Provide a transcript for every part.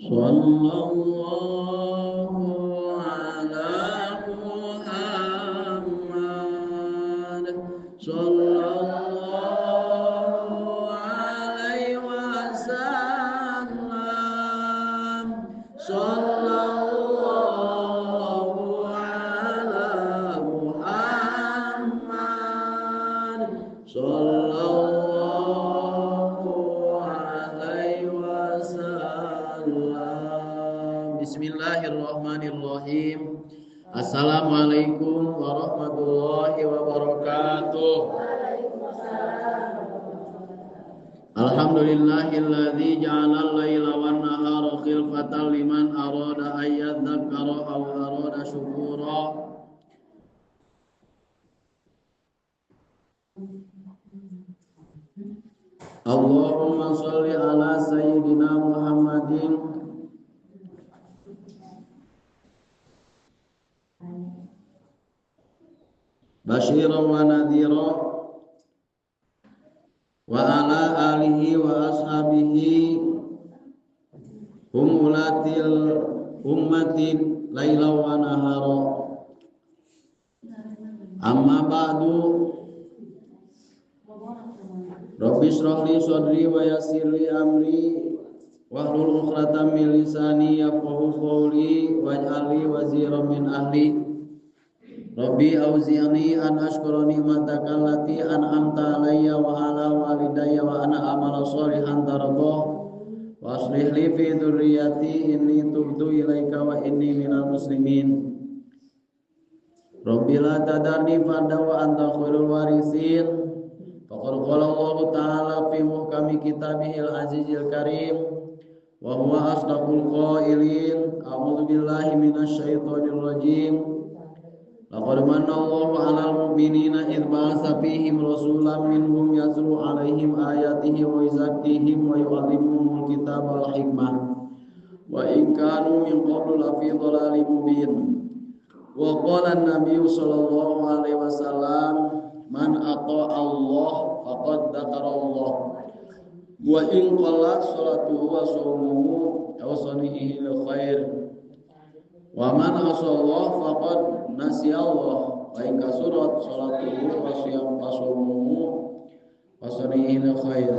صلى الله على محمد صلى الله عليه وسلم صلى الله على محمد صلى الله عليه وسلم. Bismillahirrahmanirrahim. Assalamualaikum warahmatullahi wabarakatuh. Alhamdulillahilladzi ja'ala al-laila wan nahara khilfatan liman arada an yadhakkara aw arada syukura. Allahumma sholli ala sayyidina Muhammadin basyiran wa nadhira wa ala alihi wa ashabihi hum ulatil ummati laila wa nahara. Amma ba'du. Rabbi shrah li sadri wa yassir li amri wahlul 'uqdatam min lisani yafqahu qawli waj'al li waziran min ahli. Rabbi auzi'ni an ashkura ni'mataka allati an'amta alayya wa ala walidayya wa ana a'mala sholihan tardah wa aslih li fi dzurriyyati inni tubtu ilaika wa inni minal muslimin. Rabbi la tadarni fardan wa anta khairul warithin. Faqad qala Allahu ta'ala fi muhkami kitabihil azizil karim wa huwa asdaqul qailin. A'udzu billahi minasy syaithanir rajim. Laqad manna Allahu 'alal mu'minina idh ba'atsa fihim rasulan minhum yatlu 'alaihim ayatihi wa yuzakkihim wa yu'allimuhumul kitaba wal hikmah wa in kanu min qablu lafi dhalalin mubin. Wa qala an-nabiyyu sallallahu alaihi wasallam man ata'a Allah faqad dzakara Allah wa in qallat salatuhu wa shawmuhu aw sanihi lil khair wa man 'asa Allah faqad nasiya Allah wa in kasurat salatuhu wa siyam fasumuhu wa sanihi lil khair.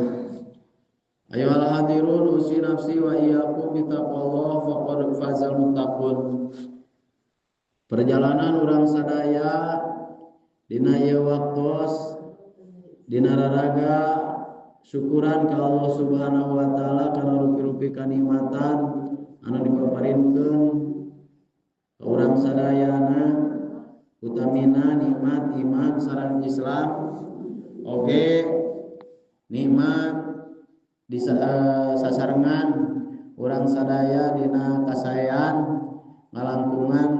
Ayyuhal hadirun usi nafsi wa iyyakum bi taqwallah faqad fazal muttaqun. Perjalanan urang sadaya dina ieu waktos dina raraga syukuran ka Allah Subhanahu wa taala kana rupi-rupi kanikmatan anu dipaparinkeun ka urang sadayana, utamina nikmat iman sareng Islam. Oge nikmat di sasarengan urang sadaya dina kasaean ngalangkungan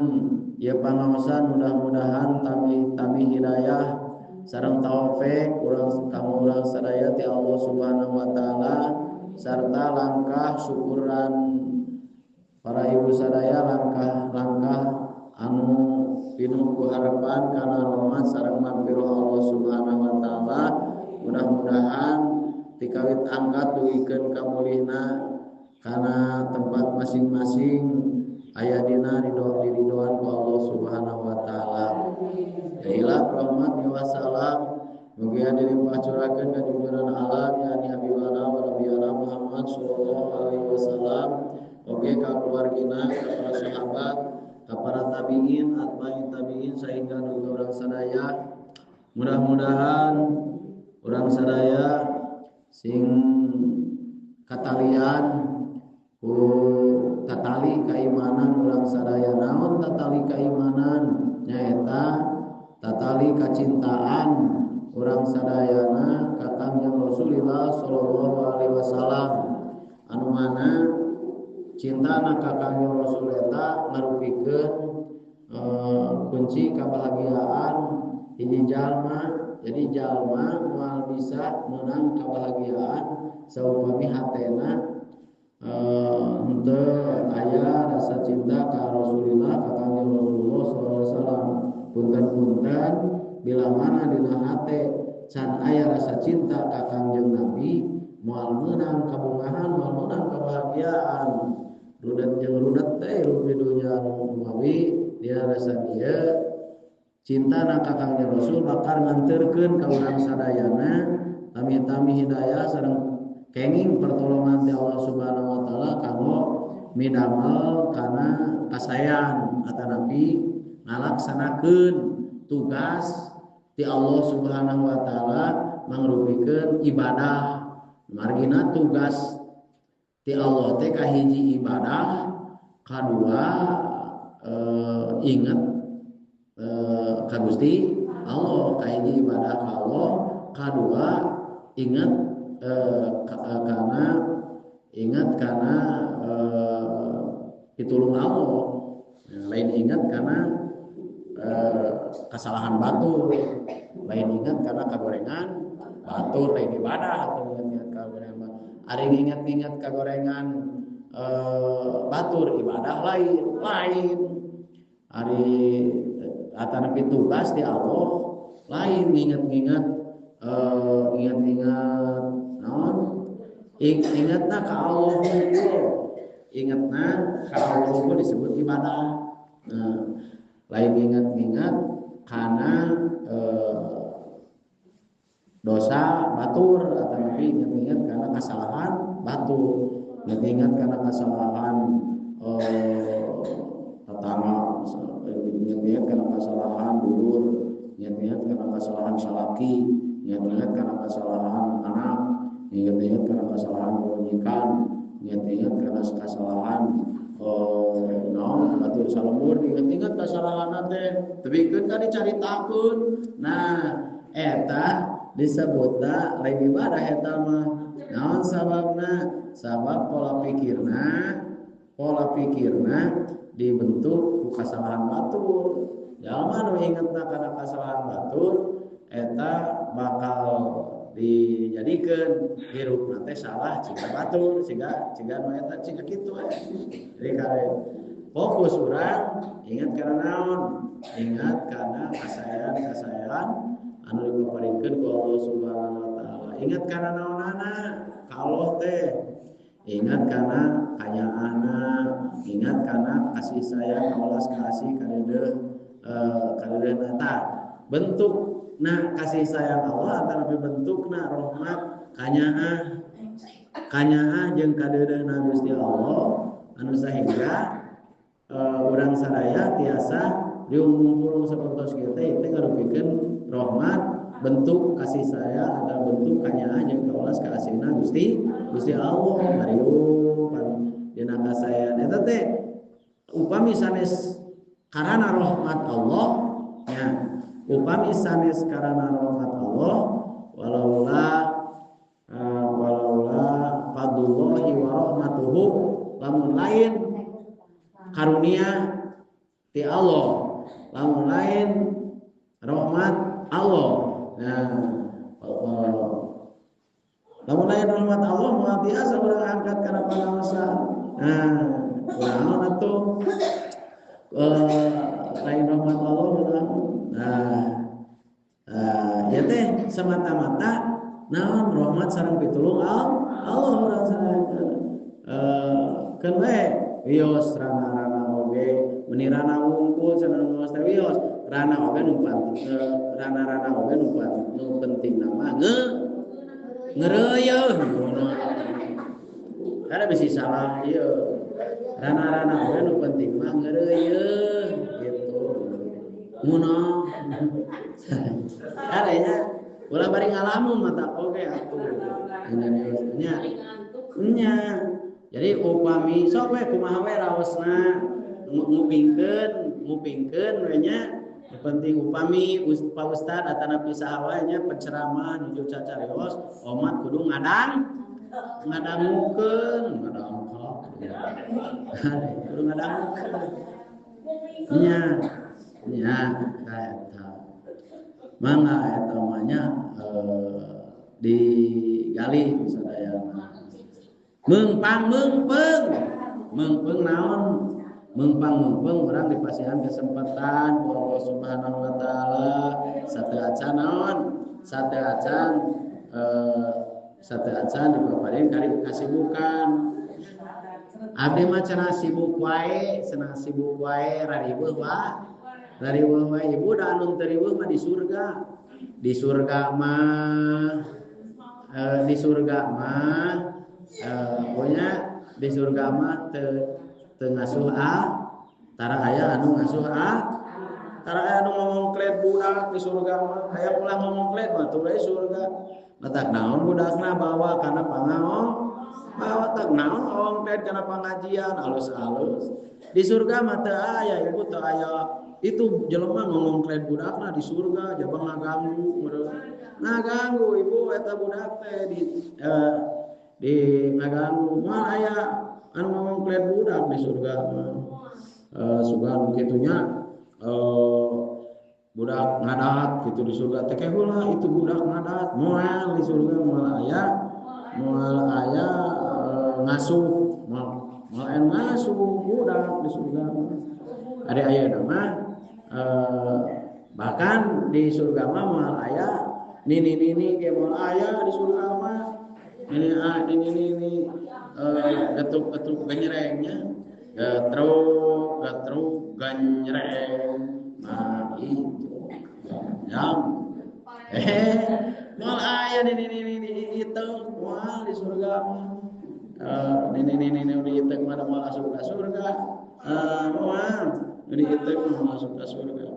ieu pangaosan, mudah-mudahan tami hidayah sareng taufik urang ka urang sadaya ti Allah Subhanahu wa taala, sarta langkah syukuran para ibu sadaya, langkah-langkah anu pinuh ku harapan kana rahmat sareng magfirah Allah Subhanahu wa taala. Mudah-mudahan tikawit angkat dugikeun ka mulihna kana tempat masing-masing aya dina diridhoan ku Allah Subhanahu wa taala. Ya ilah rahmat wa salam mugia dilimpah curahkeun ka junjungan alam yakni habibana wa nabiyana Muhammad sallallahu alaihi wasallam, oge ka keluargina, ka para sahabat, ka para tabiin, atbai tabiin sehingga dugi urang sadaya. Mudah-mudahan urang sadaya sing katalian ku tatali keimanan urang sadaya. Naon tatali keimanan? Nyaeta tatali kacintaan urang sadayana ka Kangjeng Rasulillah sallallahu alaihi wasallam, anu mana cintana ka Kangjeng Rasul eta ngarupikeun kunci kebahagiaan hiji jalma. Jadi jalma moal bisa menang kebahagiaan saupami hatena henteu aya rasa cinta ka Rasulillah, ka Kangjeng Rasulullah sallallahu alaihi wasallam. Punten-punten bila mana dina hate can aya rasa cinta ka Kangjeng Nabi, moal meunang kabungahan, moal meunang kebahagiaan. Rudet jeung rudet teh hirup di dunya mawi dia rasa dia cinta na ka Kangjeng Rasul bakal nganterkeun ka urang sadayana tami-tami hidayah sareng kenging pertolongan ti Allah Subhanahu wa taala kanggo midamel kana kasayan atanapi ngalaksanakeun tugas ti Allah Subhanahu wa taala mangrupikeun ibadah. Margina tugas ti Allah teh kahiji ibadah, kadua ingat ka Gusti Allah, kahiji ibadah ka Allah, kadua ingat kana pitulung Allah. Lain ingat karena kesalahan batur, lain ingat karena kagorengan batur, lain ibadah atau ingat kagorengan batur. Ari ingat-ingat kagorengan batur ibadah lain. Ari atanapi tugas di Allah lain, ingat-ingat ingat-ingat naon, ingatna ka Allah hukum, ingatna ka Allah hukum disebut ibadah. Nah, lain ingat-ingat karena dosa batur atau lebih ingat-ingat karena kesalahan batur, ingat-ingat karena kesalahan tetangga, ingat-ingat karena kesalahan dulur, ingat-ingat karena kesalahan salaki, ingat-ingat karena kesalahan anak, ingat-ingat karena kesalahan pemajikan, ingat-ingat karena kesalahan naon batur salembur, ingat-ingat kesalahan teh tebikeun ka dicaritakeun. Nah, eta disebutna lain ibadah eta mah. Naon sababna? Sabab pola pikirna dibentuk ku kesalahan batur. Jalma nu ingetna kana kesalahan batur eta bakal dijadikeun hirupna teh salah ciga batur, ciga nu eta ciga kitu we. Jadi kare fokus urang ingat kana naon? Ingat kana kasayan-kasayan anu dipaparikeun ku Allah Subhanahu wa taala. Ingat kana naonana? Ka Allah teh. Ingat kana kanyaahna, ingat kana kasih sayang, welas kasih kadeudeuh eta. Bentuk nah kasih sayang Allah atanapi bentukna rahmat kanyaah. Kanyaah jeung kadeudeuhna Gusti Allah anu sahingga urang sadaya tiasa diunggul sapertos kieu teh teh ngarupikeun rahmat, bentuk kasih sayang atau bentuk kanyaah jeung kawelas kaasihna Gusti Allah ngariupan dina kasayan eta teh upami sanes karana rahmat Allah nya, upami sanes karana rahmat Allah walaula fadlullahi wa rahmatuhu, lamun lain karunia ti Allah, lamun lain rahmat Allah. Nah, lamun lain rahmat Allah moal tiasa urang angkat kana pangaosan. Nah, kunaon atuh lain rahmat Allah urang. Nah, ya teh semata-mata naon rahmat sareng pitulung Allah urang sadaya. Keun we wios rana-rana oge meuni rana wungkul cenah nu teh wios rana oge nu rana-rana oge nu penting nama ngereuyeun ngono. Kada bisi salah ieu. Rana-rana oge nu penting mah ngereuyeun gitu. Ngono. Karena ulah bari ngalamun mata oge atuh. Nya. Nya. Jadi upami sok we kumaha we raosna ngupingkeun we nya. Penting upami Pak Ustad atanapi saha wae nya penceramah nuju cacarios omat kudu ngadangukeun kudu ngadangukeun nya nya eta mangga eta mah nya digali sadayana meungpang meungpeung naon meungpang-meungpeung urang dipasihan kesempatan ku Allah Subhanahu wa taala sateu acan naon sateu acan dipaparin kari kasibukan Abdi mah cenah sibuk wae, cenah sibuk wae rariweuh wae. Rariweuh wae ibu da anu teu riweuh mah di surga. Di surga mah di surga mah pokoknya di surga mah teu ngasuh tara aya anu ngasuh tara aya anu ngomong budak di surga mah aya ulah ngomong klet mah tuh we surga matak naon budakna bawa kana pangaong bawa tak naon ongklet kana pengajian alus-alus di surga mah teu aya ibu teu aya itu jelema ngomong klet budakna di surga jaba ngaganggu ngaganggu ibu eta budak teh di ngaganggu moal aya anu ngomong klet budak di surga mah sugan kitunya budak ngadat gitu di surga teh heula itu budak ngadat moal di surga moal aya ngasuh moal aya ngasuh budak di surga ada aya mah bahkan di surga mah moal aya nini-nini ge moal aya di surga mah nini getruk-getruk ganyerengnya getruk getruk ganyereng nah itu jam moal aya nini-nini itu moal di surga mah nini-nini diitek mah moal asup ka surga moal diitek mah masuk ka surga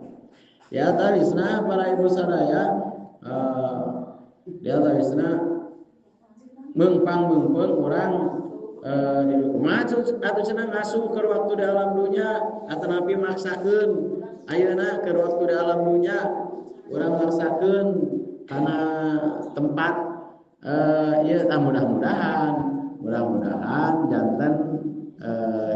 ya tawisna para ibu sadaya ya tawisna meungpang-meungpeung urang di kumaha atuh cenah ngasuh keur waktu di alam dunya atanapi maksakeun ayeuna keur waktu di alam dunya urang maksakeun kana tempat ieu tah mudah-mudahan janten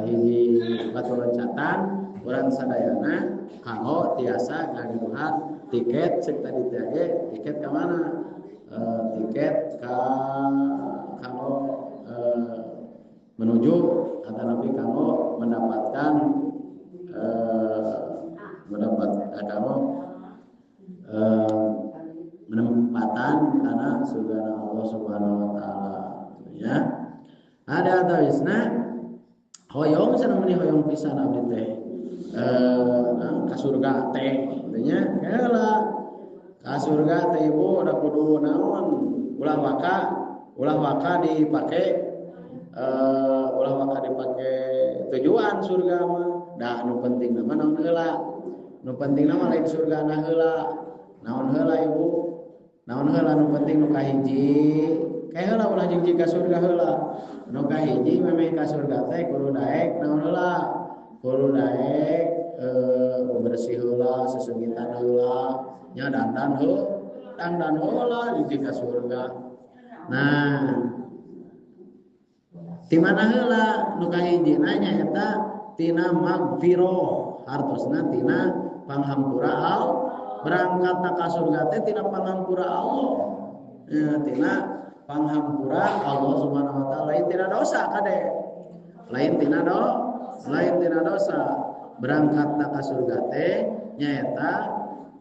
hiji batu loncatan urang sadayana kalau tiasa ngagaduhan tiket cek tadi teh ge tiket ka mana tiket ka kalau menuju atanapi kalau mendapatkan kalau menempatan karena surga Allah Subhanahu wa taala ya. Ada atawisna hoyong cenah meuni hoyong pisan abdi teh ka surga teh nya heula ka surga teh ibu da kudu naon ulah waka dipake ulah waka dipake tujuan surga mah da nu penting mah naon heula nu penting mah lain surgana heula naon heula ibu naon heula nu penting nu kahiji kae heula ulah jeung ka surga heula nu kahiji memeh ka surga teh kudu daek naon heula kudu daek bersih heula sesegitan heula nya dandan heula jeung ka surga. Nah di mana heula nu kahiji nanya eta tina magfirah hartosna tina panghampura Allah berangkat ka surga teh tina panghampura Allah ya, tina panghampura Allah Subhanahu wa taala lain tina dosa kade lain tina lain tina dosa berangkat ka surga teh nyaeta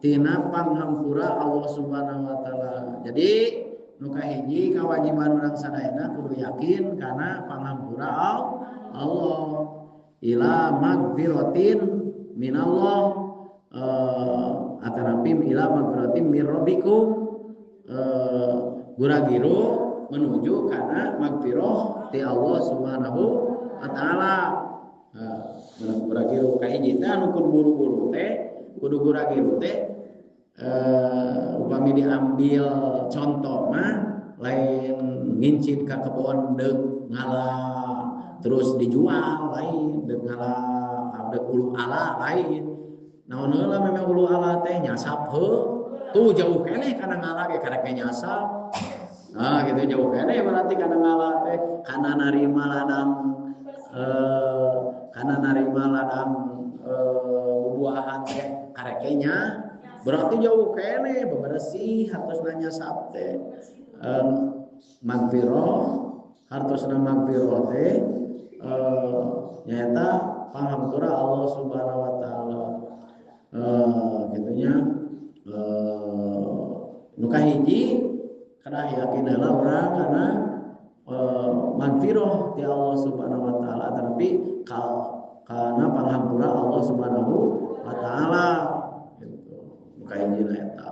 tina panghampura Allah Subhanahu wa taala. Jadi nu kahiji kawajiban urang sadayana kudu yakin kana panghampura Allah ila magfiratin minallah atanapi ila magfiratin mir rabbikum guragiru menuju kana magfirah ti Allah Subhanahu wa taala. Guragiru kahiji teh anu kudu buru-buru teh kudu guragiru teh upami diambil contoh mah lain ngincit ka kebon deuk ngala terus dijual lain deuk ngala deuk ulu ala lain naon heula memang ulu ala teh nyasap heuh tuh jauh keneh kana ngala ge karek nyasap nah gitu jauh keneh berarti kana ngala teh kana narima ladang kana narima ladang bubuahan teh karek nya berarti jauh keneh bebersih hartosna nyasap teh magfirah hartosna magfirah teh nyaeta panghampura Allah Subhanahu wa taala gitunya nu kahiji kada yakin heula urang kana magfirah ti Allah Subhanahu wa taala atanapi kana panghampura Allah Subhanahu wa taala gitu. Muka hijina eta.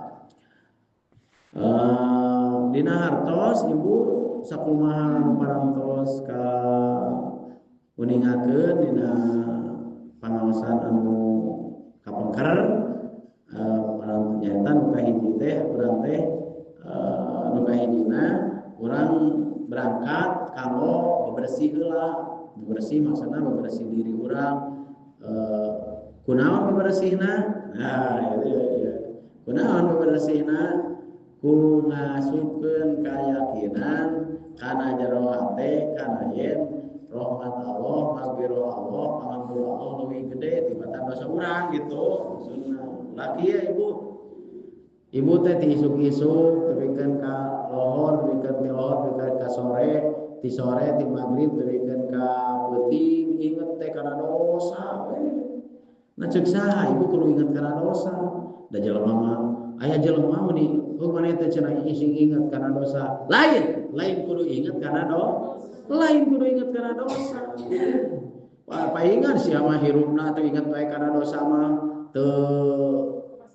Dina hartos ibu sakumaha anu parantos ka uningakeun dina pangaosan anu kapengker parantos nyaeta nu kahiji teh urang teh nu kahijina urang berangkat kanggo bebersih heula. Bebersih maksudna bebersih diri urang. Kunaon bebersihna? Nah, itu ya. Kunaon bebersihna? Ku ngasupkeun kayakinan kana jero hate kana yen rahmat Allah, magfirah Allah, pangampura Allah leuwih gede tibatan dosa urang gitu maksudna. Laki ya ibu. Ibu teh ti isuk-isuk tepikeun ka lohor, tepikeun ti lohor tepikeun ka sore, ti sore ti magrib tepikeun ka peuting inget teh kana dosa we. Nah ceuk saha ibu kudu inget kana dosa. Da jelema mah aya jelema mah oh maneh teh cenah ising inget kana dosa. Lain, lain kudu inget kana dosa. Lain kudu inget kana dosa. Paingan sia mah hirupna teu inget wae kana dosa mah teu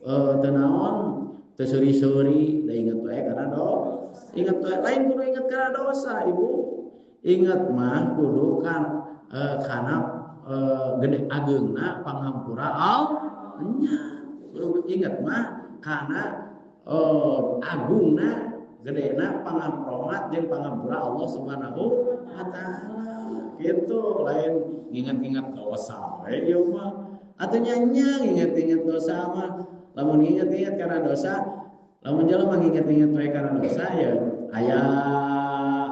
teu naon, teu seuri-seuri da inget wae kana dosa. Inget wae lain kudu inget kana dosa, Ibu. Inget mah kudu kan kana gede ageungna pangampura Allah. Nya, kudu inget mah kana agungna gedena pangamromat jeung pangampura Allah Subhanahu wa taala. Gitu lain nginget-nginget dosa we ieu mah. Atuh nya nginget-nginget dosa mah lamun nginget-nginget kana dosa, lamun jelema nginget-nginget we kana dosa ya aya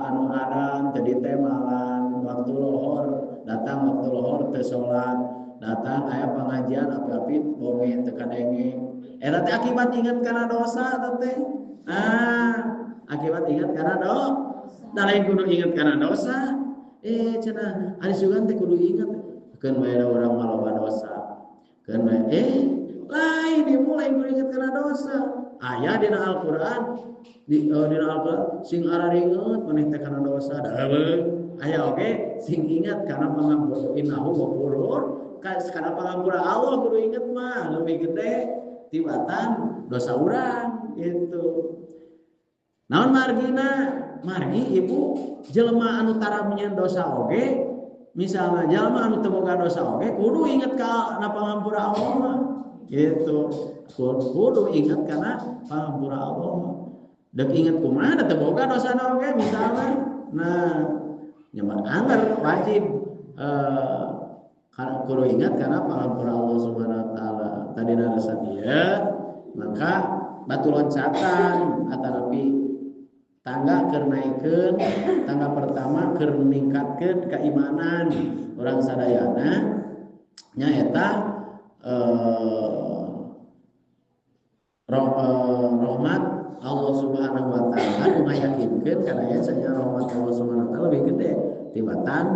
anu adan teu ditemalan waktu lohor, datang waktu lohor teu salat, datang aya pengajian api-api bonge teu kadenge. Eta teh akibat ingat kana dosa eta teh. Ah, akibat ingat kana dosa. Da lain kudu ingat kana dosa. Cenah ari sugan teh kudu ingat keun bae da urang mah loba dosa. Keun bae lain ieu lain kudu ingat kana dosa. Aya dina Al-Qur'an, di dina Al-Qur'an sing araringet maneh teh kana dosa. Da aya oge sing ingat kana pangampura innahu ghafurur kana pangampura Allah kudu inget mah leuwih gede tibatan dosa urang gitu. Naon margina? Margi ibu jelema anu tara menyeun dosa oge, misalnya jelema anu teu boga dosa oge kudu inget kana pangampura Allah mah gitu. Kudu inget kana pangampura Allah mah. Deuk inget kumaha da teu boga dosana oge misalnya. Nah, nyaman anger wajib kudu ingat karena pangampura Allah Subhanahu wa taala. Tadi narasa dia maka batu loncatan atanapi tangga keur naikeun, tangga pertama keur ningkatkeun keimanan urang sadayana nyaeta rahmat Allah Subhanahu wa taala nu ngayakinkeun kana aya cenah rahmat Allah Subhanahu wa taala lebih gede tibatan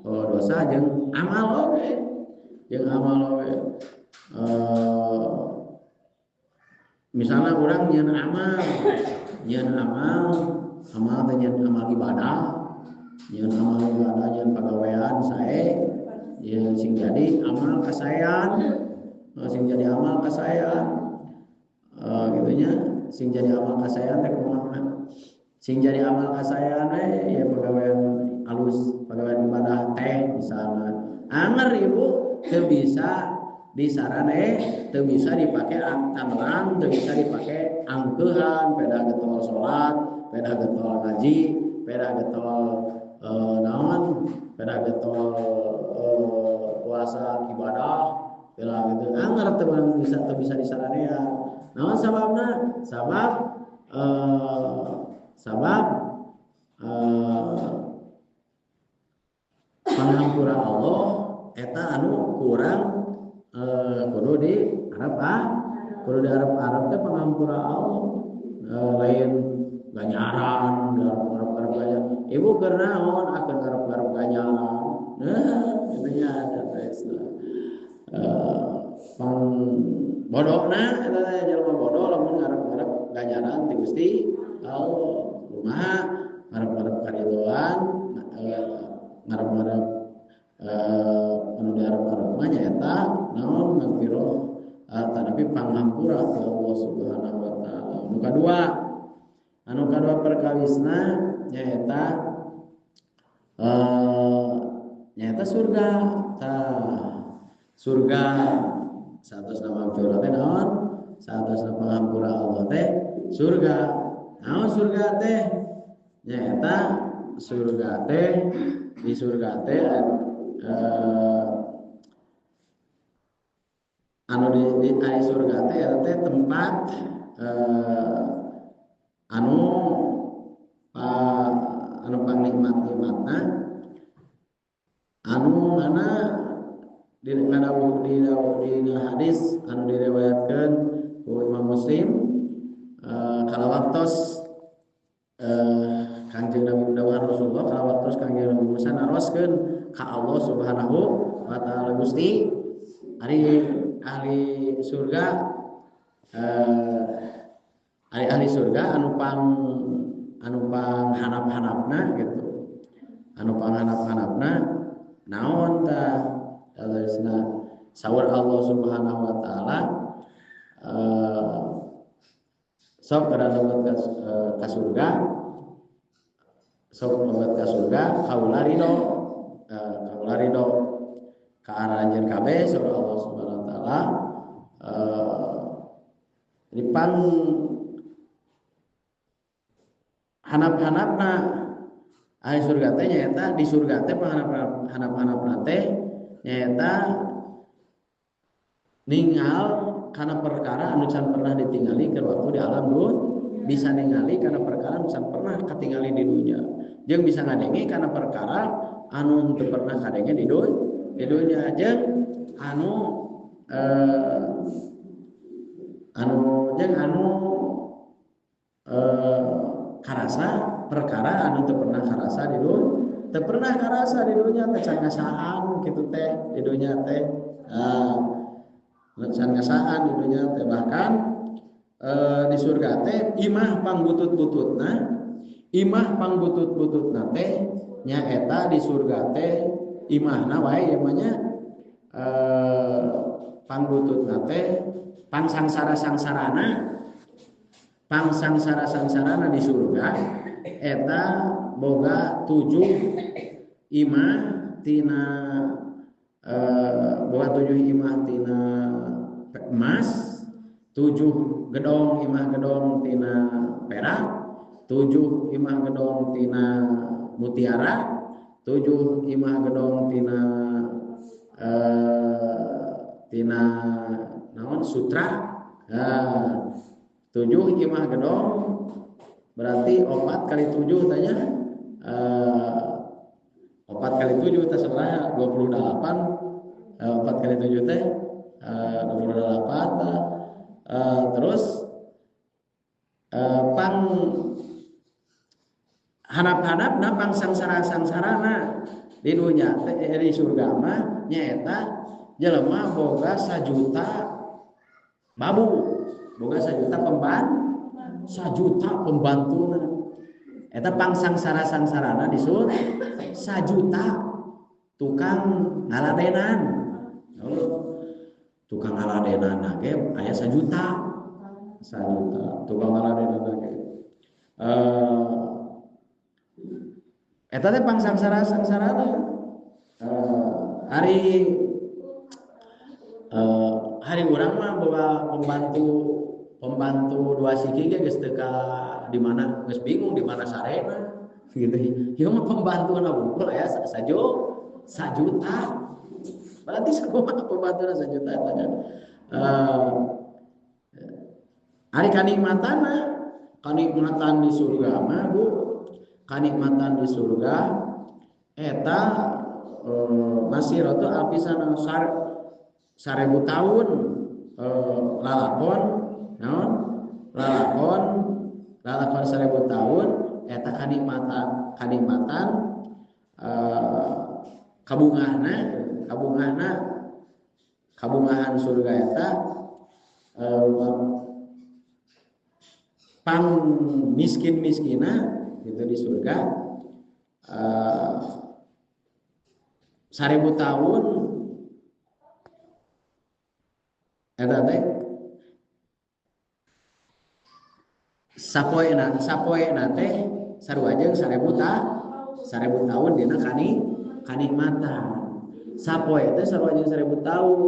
dosa jeung amal oge, jeung amal oge. Misalnya orang nyeun amal, amal teh nyeun amal ibadah, nyeun amal ibadah nyeun pagawean sae, nyeun sing jadi amal kasaean, sing jadi amal kasaean, gitu nya, sing jadi amal kasaean teh kumaha? Sing jadi amal kasaean we ya pagawean alus, pagawean ibadah teh misalnya. Anger ibu teu bisa disarane, teu bisa dipake tambahan, teu bisa dipake angkeuhan, peda getol salat, peda getol ngaji, peda getol naon, peda getol puasa ibadah, peda gitu. Anger teu bisa disarane ya. Naon sababna? Sabab sabab pangampura Allah eta anu kurang kudu di Arab kudu di Arab teh pangampura Allah lain ganjaran Arab-Arab ganjaran ibu keur naon akan Arab-Arab ganjaran nah kitu nya eta teh pang bodona eta teh jelema bodoh lamun ngarep-ngarep ganjaran ti Gusti Allah kumaha ngarep-ngarep karidoan ngarep-ngarep Anu diharap-harap mah nyaeta naon magfirah tetapi pangampura ti Allah Subhanahu wa taala. Anu kadua perkawisna nyaeta nyaeta surga. Tah surga saatosna magfirah teh naon? Saatosna pangampura Allah teh surga. Naon surga teh? Nyaeta surga teh di surga teh anu di ari surga teh eta teh tempat anu anu pangnikmat-nikmatna anu mana di ngadawuh di hadis anu diriwayatkeun ku Imam Muslim kala waktos Kangjeng Nabi dawuhan Rasulullah kala waktos Kangjeng Nabi Musa naroskeun ka Allah Subhanahu wa taala, Gusti ari ahli surga ari ahli surga anu pang hanap-hanapna gitu, anu pang hanap-hanapna naon tah? Terusna saur Allah Subhanahu wa taala sok kada lebet ka surga, sok lebet ka surga kaula ridho, kaula ridho ka aranjeun kabeh saur Allah Subhanahu wa taala. Di pang hanap-hanapna ahli surga teh nyaeta di surga teh panghanap-hanapna teh nyaeta ningal kana perkara anu can pernah ditingali keur waktu di alam dunia, bisa ningali kana perkara anu can pernah katingali di dunia, jeung bisa ngadenge kana perkara anu teu pernah kadenge di dunia, jeung anu anu jeung anu karasa perkara anu teu pernah karasa di dunia, teu pernah karasa di dunia teh can ngasaan kitu teh di dunia teh, can ngasaan di dunia teh. Bahkan di surga teh imah pangbutut-bututna, imah pangbutut-bututna teh nyaeta di surga teh imahna wae ieu mah nya pangbututna teh pangsangsara-sangsarana, pangsangsara-sangsarana di surga eta boga 7 imah tina boga 7 imah tina emas, 7 gedong imah gedong tina perak, 7 imah gedong tina mutiara, 7 imah gedong tina tina naon sutra. Nah, 7 imah gedong berarti 4 kali 7 tanya 4 kali 7 teh sebenarnya 28, 4 kali 7 teh 28. Terus pang hanap-hanapna pang sangsara-sangsarana di dunia di surga mah nyaeta jelema boga 1 juta babu, boga 1 juta pembantu, 1 juta pembantuna. Eta pang sangsara-sangsarana di surga 1 juta tukang ngaladenan. Tukang ngaladenan ge aya 1 juta. 1 juta tukang ngaladenan ge. Eta teh pang sangsara-sangsarana. Hari urang mah boga pembantu 2 siki ge geus teu ka di mana, geus bingung di mana sarena gitu. Ieu mah pembantuna wungkul aya 1 juta. Berarti sakumaha pembantuna 1 juta eta nya. Ari kanikmatana, kanikmatan di surga mah Bu, kanikmatan di surga eta masiratu alpisan 1000 tahun lalakon naon lalakon 1000 tahun eta kanikmatan kabungahna kabungahan surga eta pang miskin-miskina gitu di surga. 1000 tahun eta teh sapoena teh sarua jeung 1000 tahun dina kanikmatan. Sapoe teh sarua jeung 1000 tahun.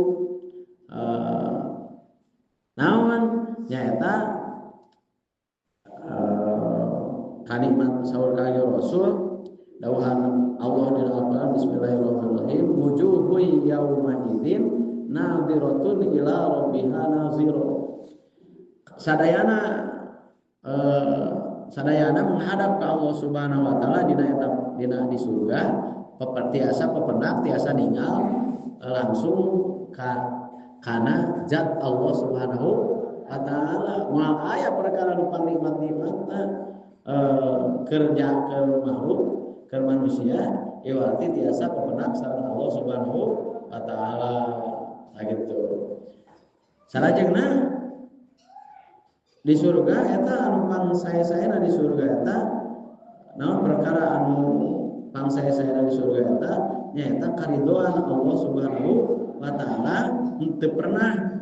Naon nyaeta kanikmat saur kanjeng Rasul dawuhan Allah dina Al-Qur'an bismillahirrahmanirrahim wujuhu yauma idzin nadhiratun ila rabbiha nazira. Sadayana sadayana menghadap ke Allah Subhanahu wa taala dina eta dina di surga tiasa pependak tiasa ninggal langsung ka kana zat Allah Subhanahu wa taala. Moal aya perkara nu pangnikmat-nikmatna kerja ke makhluk ke manusia ieu arti tiasa pependak sareng Allah Subhanahu wa taala. Nah gitu. Salajengna di surga eta anu pangsae-saena di surga eta naon perkara anu pangsae-saena di surga eta nyaeta karidoan Allah Subhanahu wa taala henteu pernah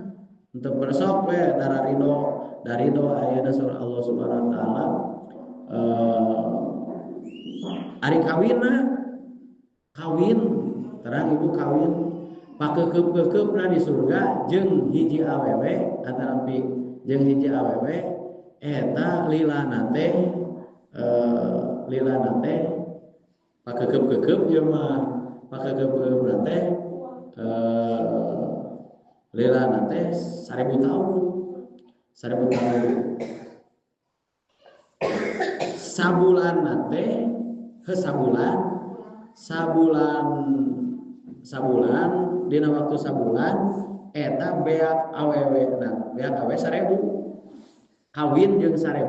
henteu bersok we dara ridho ayeuna surah Allah Subhanahu wa taala. Ari kawinna kawin terang ibu kawin pakeukeup-keukeup di surga jeung hiji awewe atanapi jeung hiji awewe eta lilana teh pakeukeup-keukeup ieu mah pakeukeup-keukeup teh lilana teh 1000 tahun 1000 tahun sabulan teh sabulan sabulan dina waktu sabulan eta beak awewe na beak awewe 1000 kawin jeung 1000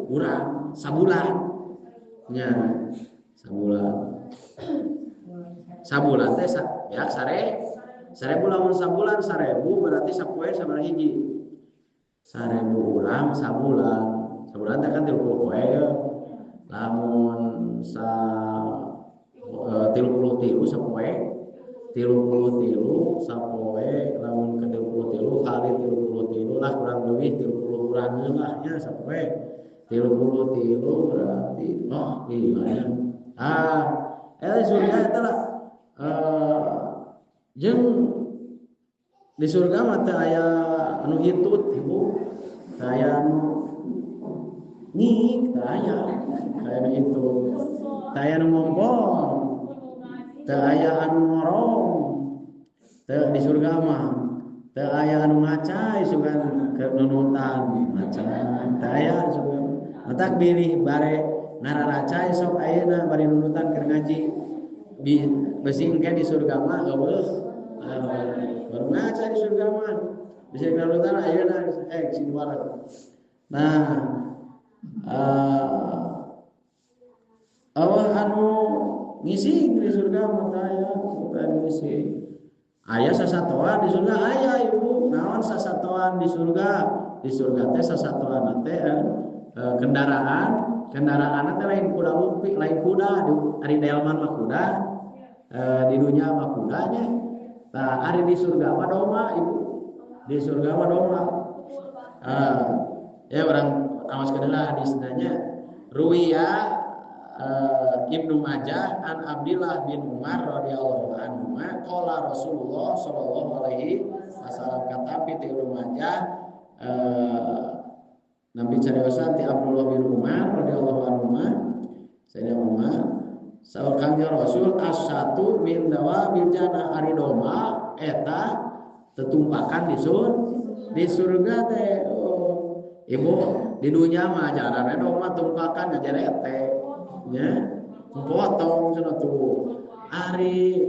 urang sabulan nya sabulan sabulan teh beak 1000 lamun sabulan 1000 berarti sapoe sabaraha hiji 1000 urang sabulan sabulan teh kan 30 poe lamun sa 33 sapoe 33 sapoe lamun ke 33 kali 33 lah kurang lebih 30 kurangeun lah nya sapoe 33 berarti oh iya nya ah eta surga eta lah jeung di surga mah teu aya anu hitut ibu teu aya anu ngik teu aya anu hitut teu aya anu ngompol teu aya anu ngorong teu di surga mah teu aya anu ngacai sugan keur nunutan ngacai teu aya surga matak bilih bare ngararacai sok ayeuna bari nunutan keur ngaji besi engke di surga mah eueuh baru ngacai di surga mah bisa nunutan ayeuna sini bareng. Nah awal anu ngising di surga mah aya anu ngising aya sasatoan di surga aya ibu naon sasatoan di surga teh sasatoan teh kendaraan teh lain kuda lumping lain kuda ari delman mah kuda di dunia mah kudanya tah ari di surga mah domba ibu di surga mah domba ya orang awas kedelah hadisna nya ruwiya Ibnu Majah an Abdillah bin Umar radhiyallahu anhu qala Rasulullah sallallahu alaihi wasallam katapi ti Ibnu Majah Nabi cariosan ti Abdullah bin Umar radhiyallahu anhu Sayyidina Umar saur Kangjeng Rasul as-satu min dawabil jannah ari domba eta tetumpakan di surga teh. Oh, ibu di dunia mah jarang domba tumpakan ngajarete nya potong cenah tuh ari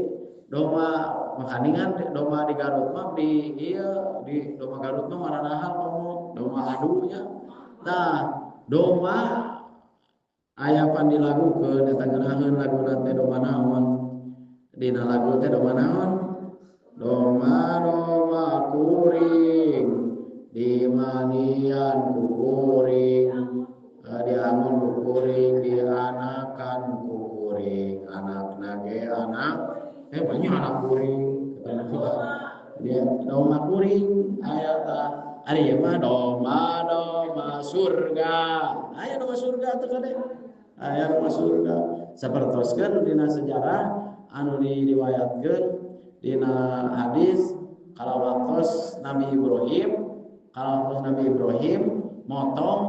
domba makaningan domba di Garut mah di ieu di domba Garut mah maranahal komo domba adunya tah domba aya pan dilagukeun eta ngeunaheun laguna teh domba naon dina lagu teh domba naon domba domba kuring dimanian kuring diangon kuring dianakan kuring anak nage anak banyak Dia domba kuring aya tah. Ari ieu mah domba surga. Aya domba surga teh kade. Aya domba surga. Sapertoskeun dina sejarah anu diriwayatkeun dina hadis kalau waktos Nabi Ibrahim motong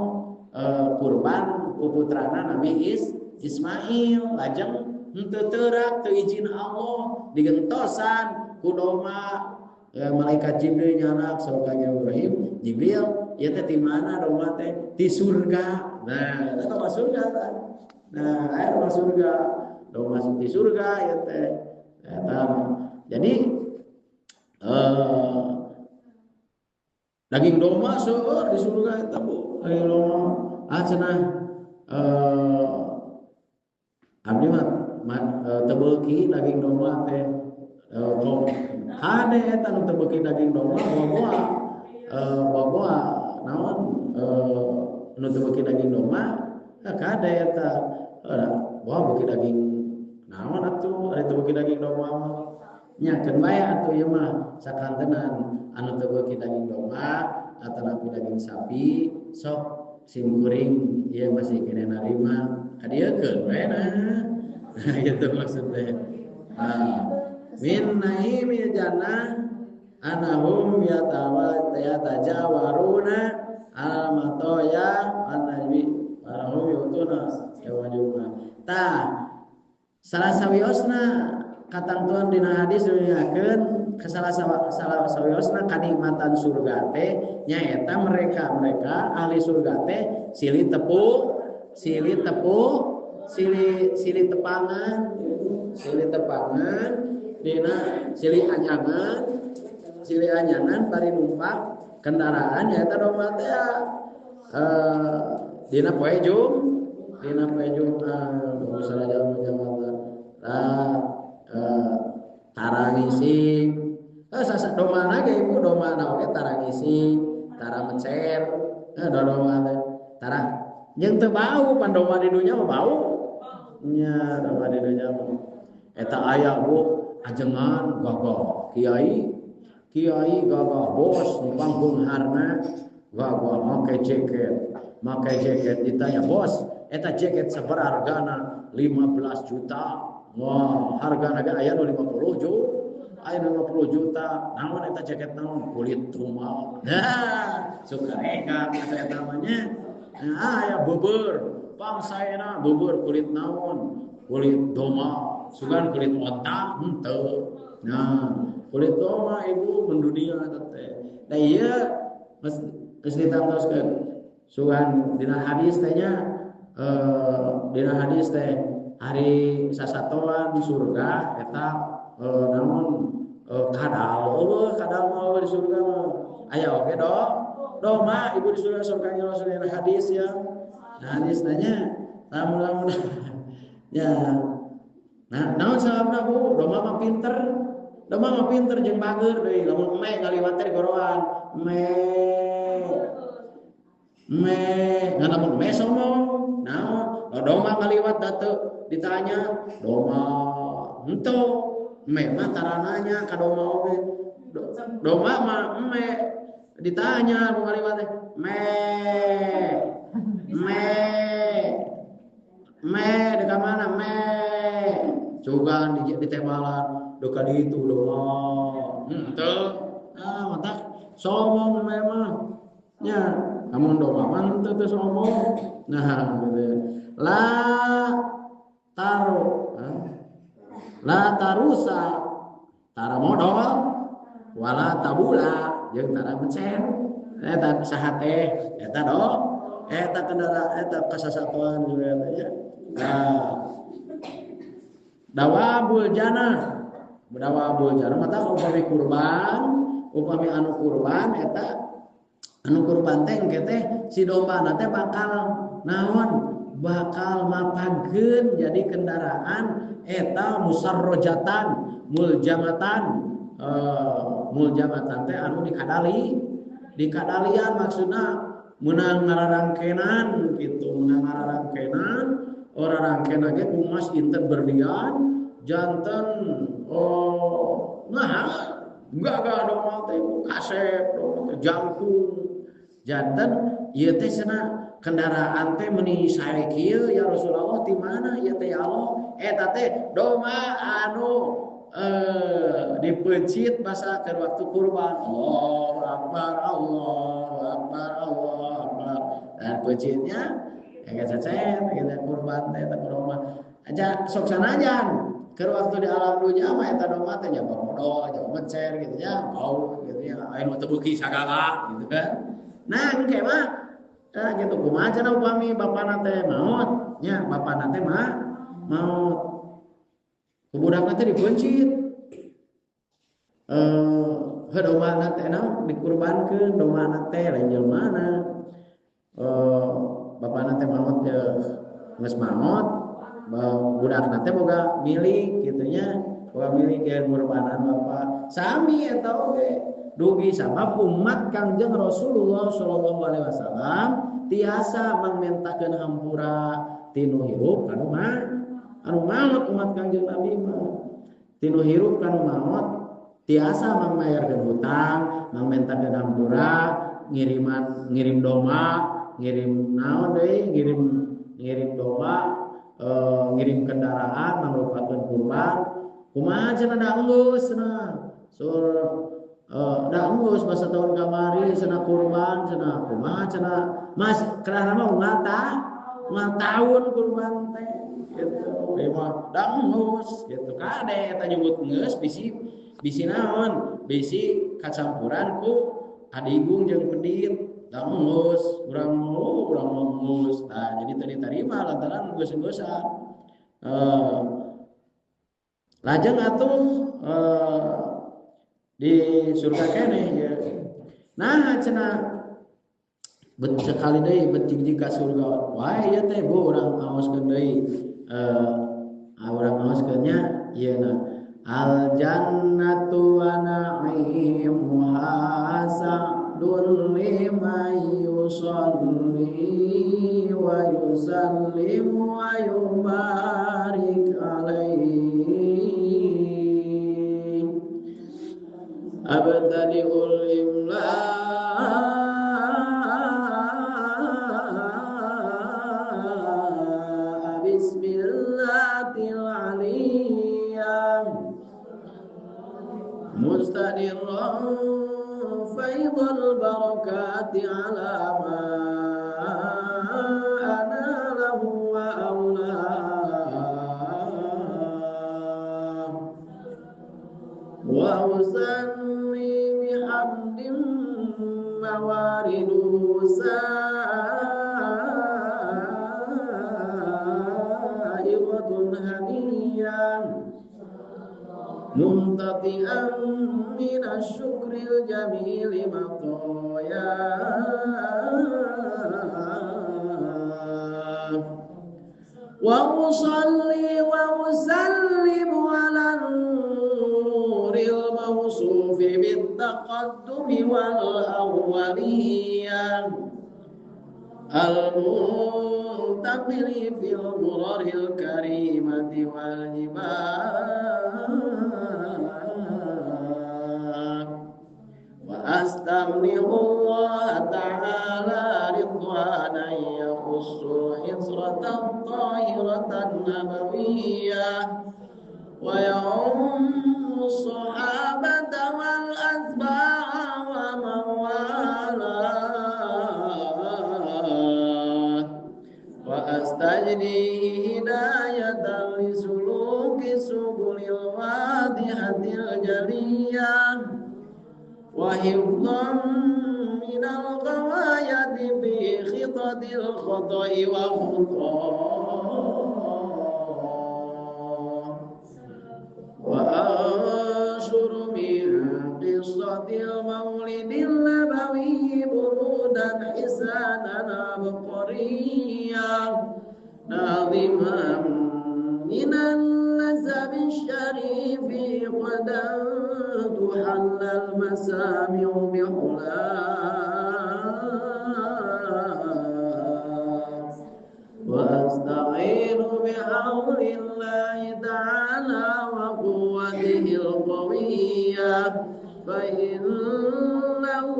kurban ku putrana Nabi Ismail lajeng henteu teurak teu izin Allah digentosan ku domba malaikat Jibril nyanak saur ka Ibrahim, Jibril ieu teh di mana domba teh? Di surga. Nah, eta domba surga tah. Nah, aya domba surga. Domba di surga ieu teh. Eta. Jadi daging domba seueur di surga eta Bu. Daging domba ah cenah abdi mah teu beuki daging domba teh. Hade eta nu teu beuki daging domba boa-boa boa-boa naon nu teu beuki daging domba kade eta boa beuki daging naon atuh ari teu beuki daging domba mah nya keun bae atuh ieu mah sakantenan anu teu beuki daging domba atanapi daging sapi sok sim kuring ieu masih kene narima kadieukeun we nah gitu maksudnya. Min naimil jannah anahum yatajawaruna al matoya an-najmi warahum yutuna yawajuna. Tah salah sawiosna katangtuan dina hadis duniakeun salah sawiosna kanikmatan surga teh nyaeta mereka ahli surga teh silih tepu silih tepangan dina silih anyangan bari numpak kendaraan nyaeta domba teh dina poe Jumat salah tara ngisi sasa domba ge ibu domba na oge tara ngisi tara mencer domba teh tara jeung teu bau pan domba di dunya mah bau nya domba di dunya mah eta aya Bu ajengan gagah kiai gagah bos nu pangbeungharna gagah make jaket ditanya bos eta jaket sabaraha hargana 15 juta. Wah, hargana ge aya nu 50 juta. Aya 50 juta. Naon eta jaket naon? Kulit domba. Nah, suka reka eta namanya. Nah, aya beubeur. Pangsaena beubeur kulit naon? Kulit domba. Sugan kulit onta henteu. Nah, kulit domba ibu mendunia eta teh. Da ieu geus ditantoskeun. Sugan dina hadis teh nya dina hadis teh ari sasatoan di surga eta naon kadal eueuh kadal mah di surga mah aya oge domba ibu di surga surga Rasulullah hadis ya. Nah, hadis nanya lamun ya. Nah, naon sababna Bu? Domba mah pinter. Domba mah pinter jeung bager deui. Lamun me ngaliwat teh goroan. Me. Me, ngan lamun me sombong. Naon? Domba ngaliwat da teu ditanya, domba henteu. Me mah tarananya ka domba oge. Domba mah me ditanya ku ngaliwat teh. Me. Me. Me dekat mana me? Sugan di tembalan dekat itu domba. Henteu. Ah, matak sombong me mah. Nya, lamun domba mah henteu teu sombong. Nah, gitu. La taru. La tarusa tara modal wala tabula jeung tara mecer. Eta saha teh? Eta do. Eta kendaraan eta kasasatuan nya. Nah, dawabul jannah. Dawabul jannah mata upami kurban, upami anu kurban eta anu kurban teh engke teh si domba teh bakal naon? Bakal mapageun jadi kendaraan eta musarrojatan, muljamatan. Muljamatan teh anu dikadali. Dikadalian maksudna meunang ngararangkenan gitu, meunang ngararangkenan, ora rangkenan ge kumas inten berlian, janten oh nah Enggak domba teh kasep, domba teh jangkung. Janten ieu teh cenah kendaraan teh meuni sae kieu ya Rasulullah ti mana ieu teh ya Allah? Eta teh domba anu dipeuncit basa keur waktu kurban. Allahu akbar, Allahu akbar, Allahu akbar. Dan peuncitnya ya cecet gitu kurban teh eta domba. Aja sok sanajan keur waktu di alam dunya mah eta domba teh nya bodoh, nya mecer gitu nya, bau gitu nya, aya nu teu beuki sagala gitu kan. Nah, engke mah gitu kumaha cenah upami bapana teh maot nya, bapana teh mah maot. Ku budakna teh dipeuncit. Heuh domba teh naon dikurbankeun domba teh lain jelmana. Bapana teh maot geus maot, budakna teh boga milik kitu nya, boga milik jeung ngurbanan bapa. Sami eta oge dugi sabab umat Kangjeng Rasulullah sallallahu alaihi wasallam tiasa mangmentakeun hampura tinu hirup kanu mah anu maot umat Kangjeng Nabi mah tinu hirup kanu maot tiasa mangmayarkeun hutang, mangmentakeun hampura, ngiriman ngirim domba, ngirim naon deui, ngirim domba, ngirim kendaraan mangrupakeun kurban. Kumaha cenah da geus cenah sur da geus masa tahun kamari cenah kurban cenah kumaha cenah mas kerana mah unggal tahun kurban teh gitu ieu mah da geus gitu kade eta nyebut geus bisi naon bisi kacampuran ku adigung jeung pedit da geus urang mau geus. Nah jadi teu diterima lantaran geus-geusan. Lajeng atuh di surga keneh ya. Nah cenah bet sekali deui bet jig ka surga wae ieu teh bu urang aoskeun deui urang aoskeun nya ieu na al jannatu wa na'imuha sa'dun liman yusalli wa yusallimu wa yubarik alaihi. Abtadi'ul imla bismillahil aliyah mustadirran faidal barakati ala ma analah wa awlah wa usanni bihamdin mawariduhu sa'iqatun haniyan mumtati'an minasyukril jamili matoya wa usalli wa usallimu ala nuril mausufi bittaqaddumi wal awwaliyah al-muntaqili fil ghuraril karimati wal jibal wa astaghfirullah ta'ala ridwanan yakhussu isratan tahiratan nabawiyyah wa ya'ummu sahabata wal atba'a wa man wala wa astajdi hidayatan li suluki subulil wadihatil jaliyah wa hifdhan minal ghawayati fi khitatil khata'i wa khutah wa anshuru min qissatil maulidil nabawi burudan hisanan abqariyah naziman minan nasabi syarifi qadan tuhallal masami'u bihula wa asta'inu bi'aulillahi ta'ala wa quwwatihil qawiyyah fa innahu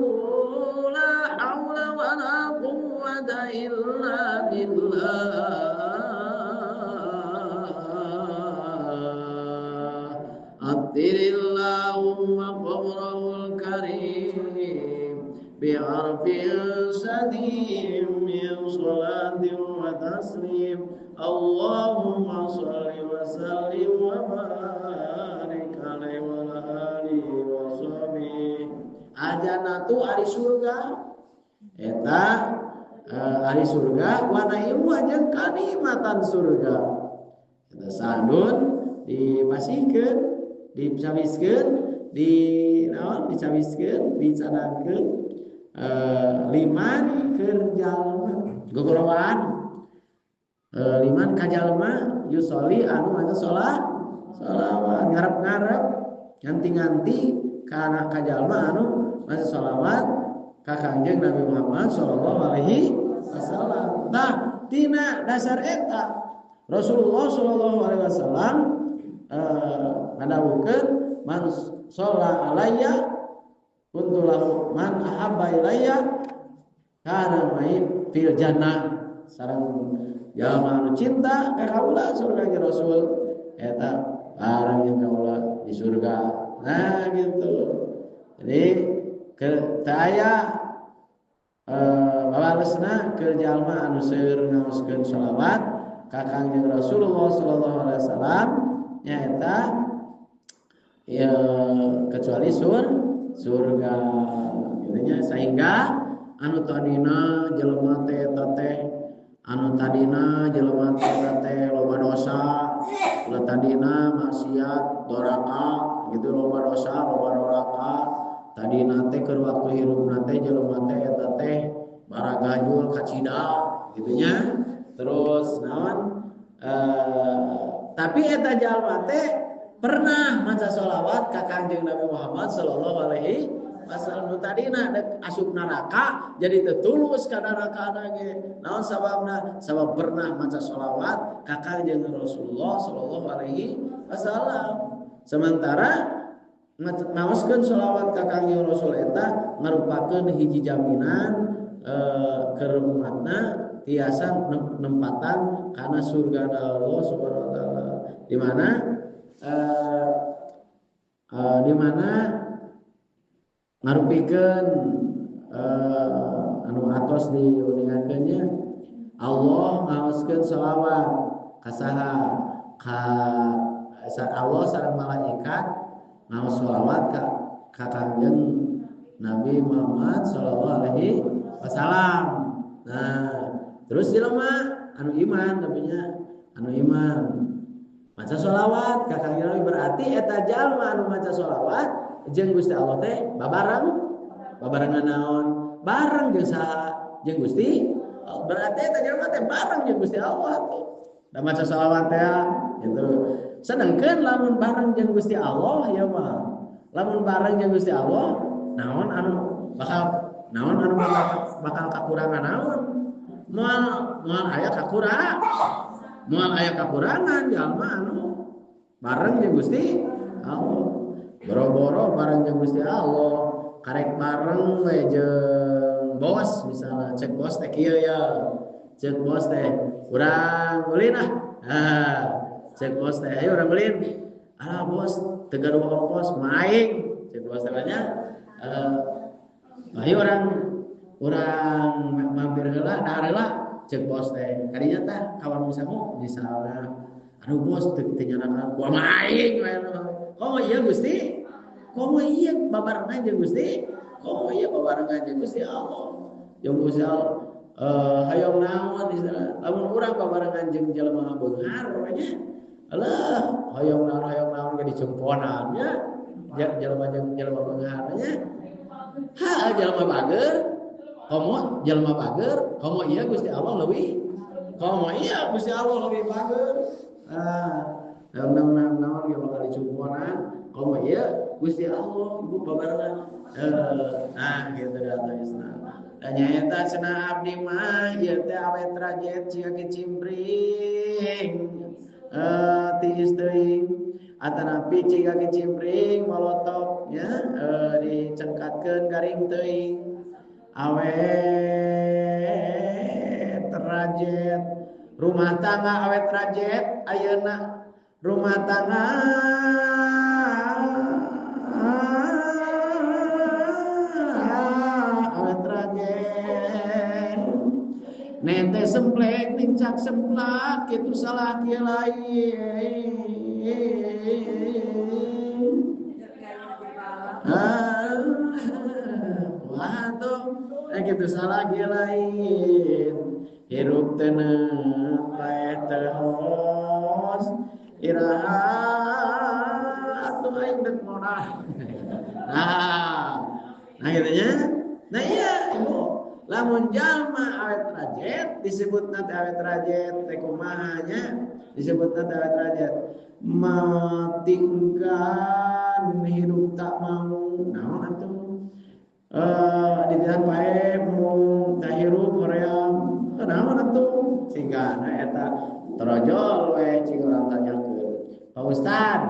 la haula wa la quwwata illa billah. Atirillahumma qabrahul karim bi'arfin sadim min salatin wa taslim. Allahumma shalli wa sallim wa barik alaihi wa ala alihi wa sahbihi. Ajanatu ari surga eta ari surga wa naimu jeung kanikmatan surga. Eta sandun dipasihkeun, dicawiskeun, di naon dicawiskeun, dicanangkeun liman keur jalma gogorowan liman ka jalma yusoli anu maca salat sholawat ngarep-ngarep nganti-nganti kana ka jalma anu maca sholawat ka Kangjeng Nabi Muhammad sallallahu alaihi wasallam. Tah tina dasar eta Rasulullah sallallahu alaihi wasallam ngadawukeun man sholla alayya kuntu lahu man ahabba ilayya kana mai fil jannah. Sareng jalma anu cinta ka kaula surga ge Rasul eta bareng jeung kaula di surga. Nah gitu. Jadi ke teu aya babalesna keur jalma anu seueur ngaoskeun sholawat ka Kangjeng Rasulullah sallallahu alaihi wasallam nyaeta ya kecuali surga gitu nya. Sehingga anu tadina jelema teh eta teh anu tadina jelema teh eta teh loba dosa, anu tadina maksiat doraka gitu, loba dosa loba doraka, tadina teh keur waktu hirupna teh jelema teh eta teh baragajul kacida gitu nya. Terus naon tapi eta jalma teh pernah maca sholawat ka Kangjeng Nabi Muhammad sallallahu alaihi wasallam. Nu tadina dek asup neraka jadi teu tulus ka nerakana ge. Naon sababna? Sabab pernah maca sholawat ka Kangjeng Rasulullah sallallahu alaihi wasallam. Sementara ngaoskeun sholawat ka Kangjeng Rasul eta ngarupakeun hiji jaminan keur umatna tiasa nempatan kana surga Allah Subhanahu wa taala. Di mana di mana ngarupikeun anu atos diuningakeun nya Allah ngaoskeun sholawat ka saha ka Allah sareng malaikat ngaos sholawat ka Kangjeng Nabi Muhammad sallallahu alaihi wasallam. Nah, terus jelema anu iman namanya anu iman maca sholawat ka Kangjeng Nabi, berarti eta jalma anu maca sholawat jeung Gusti Allah teh babareng babarengan naon? Bareng jeung saha? Jeung Gusti. Berarti eta jalma teh bareng jeung Gusti Allah tuh. Da maca sholawat teh gitu. Sedangkan lamun bareng jeung Gusti Allah ya mah. Lamun bareng jeung Gusti Allah naon anu bakal naon anu bakal kakurangan naon? Moal moal aya kakurang. Moal aya kakurangan jalma anu bareng jeung Gusti Allah. Boro-boro bareng jeung Gusti Allah, karek bareng we jeung bos misalnya, cek bos teh kieu ya. Cek bos teh urang ulin ah. Ah, cek bos teh ayo urang ulin. Alah bos, teu gaduh ongkos maing. Cek bos teh nya. Ayo urang mampir heula dahar heula cek bos teh. Kadinya tah kawan misalnya misalnya aduh bos teu nyanakan gua maing we. Komo iya Gusti? Komo iya babarengan jeung Gusti? Komo iya babarengan jeung Gusti Allah? Jeung Gusti Allah hayang naon istilah. Lamun urang babarengan jeung jelema beunghar we nya. Alah, hayang naon ge dicemponan nya. Jelema jeung jelema beunghar nya. Ha, jelema bager, komo jelema bager, komo iya Gusti Allah leuwih. Komo iya Gusti Allah leuwih bager. Ah, naon-naon ge bakal dicumponan, komo ieu Gusti Allah ibu babarengan. Nah gitu da Islam. Da nyaeta cenah abdi mah ieu teh awet rajet sia kicimpring. Tiis teuing atanapi ciga kicimpring molotov ya dicengkatkeun garing teuing awet rajet rumah tangga awet rajet ayeuna rumah tangga awet rajet nete semplek nincak semplak kitu salah kieu lain wah tuh kitu salah kieu lain hirup teu paeh teu hos iraha atuh aing deuk modal. Nah gitu nya. Nah iya ibu lamun jalma awet rajet disebutna teh awet rajet teh kumaha nya disebutna teh awet rajet matingkan hirup tak mau naon atuh ditihan paeh mung tah hirup hoream naon atuh sehingga eta torojol we cing urang tanyakeun Pak Ustad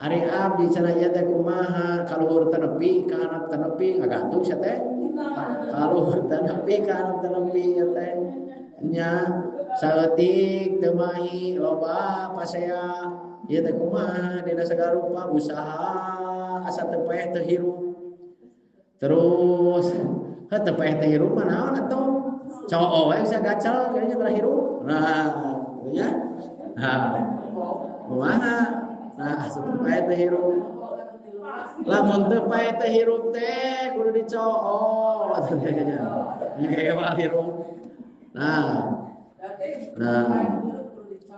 ari abdi cenah ieu teh kumaha kaluhur teu nepi ka handap teu nepi ngagantung sia teh kaluhur teu nepi ka handap teu nepi ieu teh nya saeutik teu mahi loba pasea ieu teh kumaha dina sagala rupa usaha asa teu paeh teu hirup terus heuh teu paeh teu hirup mah naon atuh cowok we bisa gacel kayaknya terakhir nah gitu nya nah kumaha nah asup paeh teh hirup lamun teu paeh teh hirup teh kudu dicowok nya ngewa hirup nah nah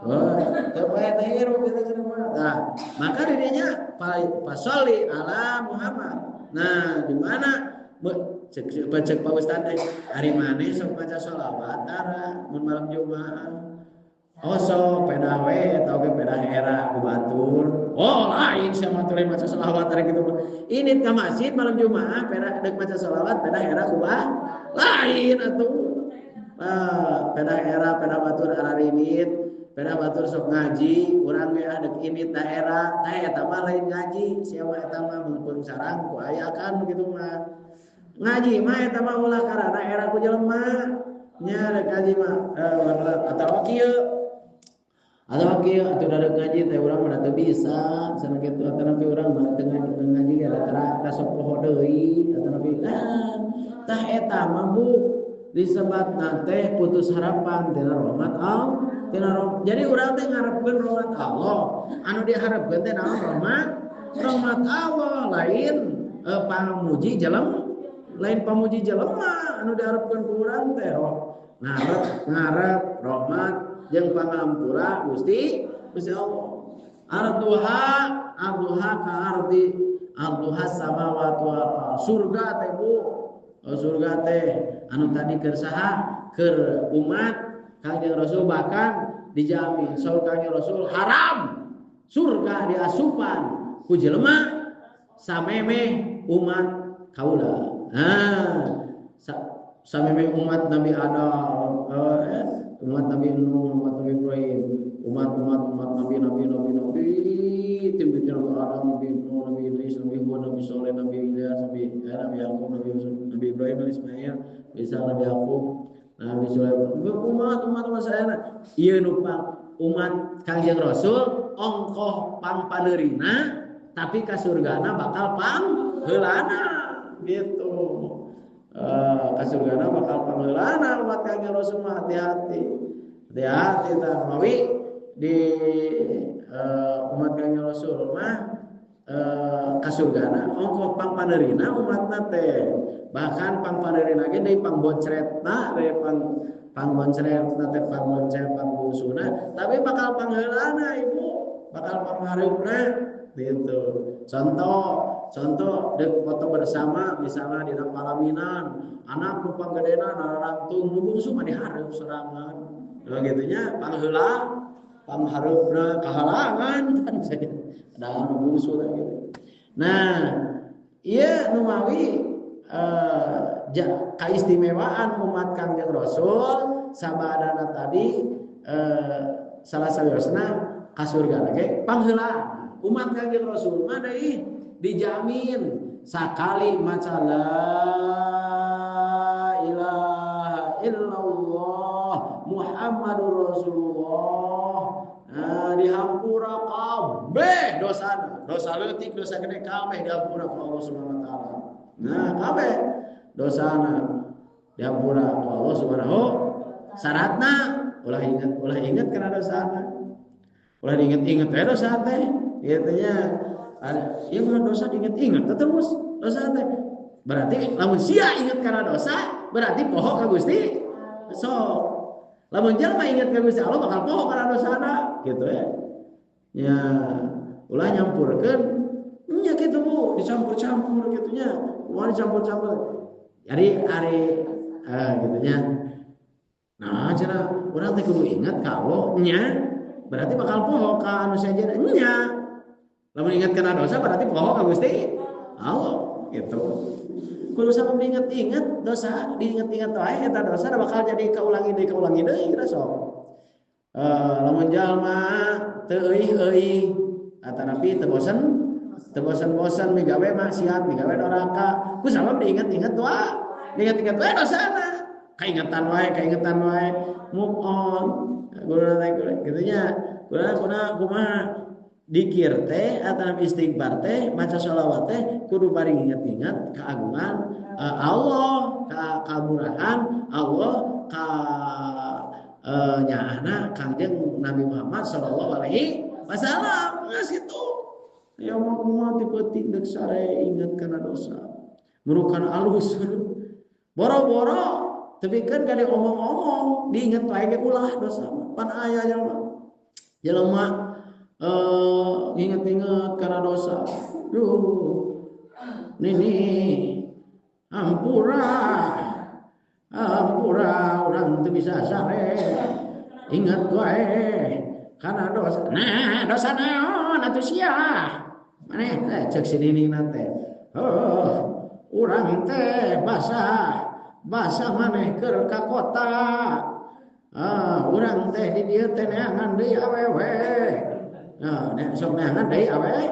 oh teu paeh teh hirup kitu cenah nah maka dirinya pasoli ala Muhammad nah di mana cek Pak Ustad teh ari maneh sok maca sholawat tara mun malam Jumat oh sok pedah we atau ge pedah era ku batur oh lain sia mah teh maca sholawat tara kitu ini ka masjid malam Jumat pedah deuk maca sholawat pedah era ku lain atuh pedah era pedah batur ararinit pedah batur sok ngaji urang ge deuk ini daerah teh eta mah lain ngaji sia mah eta mah mungkun sarang ku aya kan kitu mah ngaji mah eta mah ulah karana era ku jelema nya rek ngaji mah atawa kieu atuh rek ngaji teh urang mah teu bisa cenah kitu atuh nepi urang mah teu ngaji ge rada sok poho deui atuh nepi tah eta mah Bu disebatna teh putus harapan tina rahmat Allah tina jadi urang teh ngarepkeun rahmat Allah anu diharepkeun teh naon rahmat rahmat Allah lain pamuji jelema lain pamuji jelema anu diharapkeun ku urang teh ngarep ngarep rahmat jeung pangampura Gusti Gusti Allah arduha arduha ka ardi arduha samawati wal ardh surga teh Bu surga teh anu tadi keur saha keur umat Kangjeng Rasul bahkan dijamin saur Kangjeng Rasul haram surga diasupan ku jelema samemeh umat kaula. Nah, sampai umat Nabi Adam, umat Nabi Nuh, umat Nabi Ibrahim, umat Nabi Nabi Nabi Nabi, tim Nabi Adam, Nabi Nuh, Nabi Idris, Nabi Hud, Nabi Soleh, Nabi Ilyas, Nabi Yaqub, Nabi Ibrahim, Nabi Ismail, Isa, Nabi Yaqub, Nabi Sulaiman. Umat saya, ieu nu umat Kangjeng Rasul ongkoh pangpaneurina, tapi ka surgana bakal pangheulana. Gitu kasurgana bakal pangheulana umat Kangjeng Rasul mah hati-hati hati-hati tah mawi di umat Kangjeng Rasul mah kasurgana ongkoh pangpaneurina umatna teh bahkan pangpaneurina ge deui pangboncretna deui pangboncretna teh pangboncret pangbungsuna tapi bakal pangheulana ibu bakal panghareupna gitu contoh dek foto bersama misalnya di palaminan anak nu panggedena narangtung nu bungsu mah dihareup sorangan nah gitunya pangheula panghareupna kahalangan kan ada nu bungsu gitu nah ieu nu mawi kaistimewaan umat Kangjeng Rasul sabadana tadi salah sawiosna ka surga ge pangheula umat Kangjeng Rasul mah deui Dijamin sakali maca la ilaha illallah Muhammadur Rasulullah, nah, dihampura kabeh dosana, dosa leutik dosa gede kabeh dihampura ku Allah Subhanahu wa taala. Nah, kabeh dosana dihampura ku Allah Subhanahu. Syaratna ulah ingat kana dosana. Ulah diinget-inget we dosa teh, kitu nya. Ieu mah dosa diinget-inget terus dosa teh. Berarti lamun sia inget kana dosa, berarti poho ka Gusti. Sok lamun jelema inget ka Gusti Allah bakal poho kana dosana gitu ya. Ya, ulah nyampurkeun nya kitu Bu, dicampur-campur kitu nya. Ulah dicampur-campur. Jadi ari gitu nya. Nah, cenah urang teh kudu inget ka Allah nya, berarti bakal poho ka anu sejenna nya. Lamun inget kana dosa berarti poho ka Gusti Allah gitu. Kudu sabab diinget-inget dosa, diinget-inget wae eta dosa bakal jadi kaulangi deui geus sok. Lamun jalma teu euih-euih atanapi teu bosen, teu bosen-bosen migawe maksiat, migawe doraka, ku sabab diinget-inget wae, diinget-inget wae dosana. Kaingetan wae, move on. Guruna teh kitu nya. Guruna kumaha? Dikir teh atau istighfar teh maca sholawat teh kudu bari inget-inget keagungan Allah, kamurahan Allah, ka nyaahna Kangjeng Nabi Muhammad sallallahu alaihi wasallam. Geus kitu. Ya mah ti peuting deuk sare inget kana dosa. Murukan alus. Boro-boro tepikeun ka diomong-omong, diinget wae ge ulah dosa. Pan aya jelema. Jelema nginget-inget karena dosa. Duh, nini ampura, ampura orang teu bisa sare. Ingat wae karena dosa. Nah, dosa naon atuh sia? Maneh teh ceuk si nining teh. Oh, urang teh basah, basah maneh keur ka kota. Ah, urang teh di dieu teh neangan deui awewe. Nah, sok neangan deui awewe.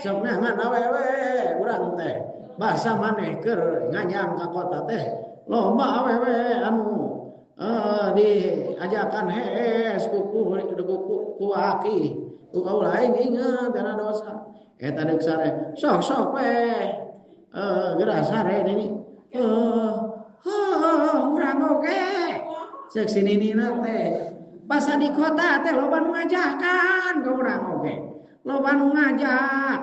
Sok neangan awewe urang teh. Basa maneh keur nganyang ka kota teh loba awewe anu diajakan hees ku ku aki. Ku kaula aing inget kana dosa. Eta deuk sare sok-sok we. Geura sare nini. Urang oge. Ceuk si ninina teh. Basa di kota teh loba nu ngajakan ka urang oge. Loba nu ngajak.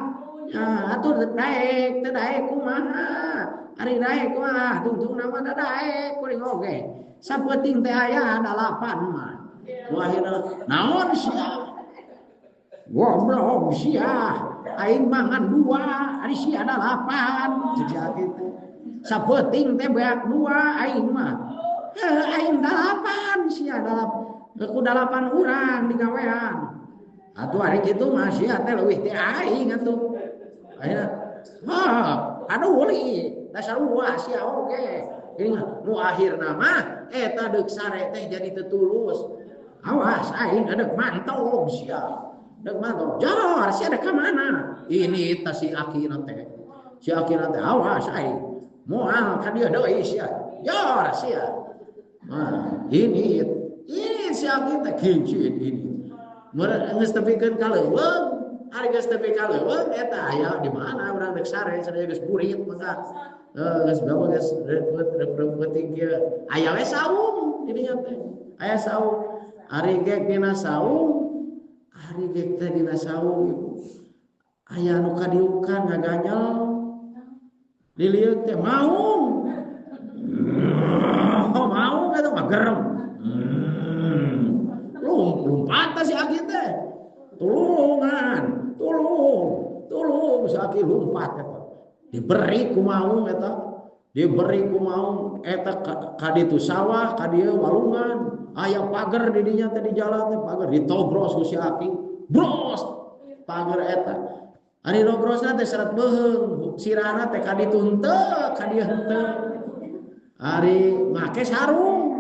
Ya, atuh daek teu daek kumaha? Ari daek mah tungtungna mah da daek kuring oge. Sapeuting teh aya 8 mah. Nu akhirna naon sia? Goblok sia. Aing mangan 2, ari sia 8. Ceuk si aki teh. Sapeuting teh beak 2 aing mah. Heuh aing 8 sia 8. Ku 8 urang digawean. Atuh ari kitu mah sia teh leuwih ti aing atuh. Ayeuna ha, aduh li, dasar sarua sia oge. Geuning nu akhirna mah eta deuk sare teh jadi teu tulus. Awas aing deuk mantog sia. Deuk mantog. Jor sia deuk ka mana? Ini tah si akina teh. Si akina teh awas aing. Moal ka dieu deui sia. Jor sia. Nah, ini si aki teh kincit ini. Meureun geus tepikeun ka leuweung, ari geus tepi ka leuweung eta aya di mana urang deuk sare sadaya geus burit maka geus bawa geus reupeut-reupeut kieu. Aya we saung di dinya teh. Aya saung. Ari gek dina saung, ari gek teh dina saung ibu. Aya nu kadiukan ngaganyel. Dilieu teh maung. Maung eta mah gerem. Lompat si aki teh. Tulungan, tulung, tulung si aki lompat eta. Diberi ku maung eta. Diberi ku maung eta ka ditu sawah, ka dieu walungan. Aya pager di dinya teh di jalan teh pager ditobros ku si aki. Bros pager eta. Ari robrosna teh serat beuheung, sirahna teh ka ditu henteu, ka dieu henteu. Ari make sarung.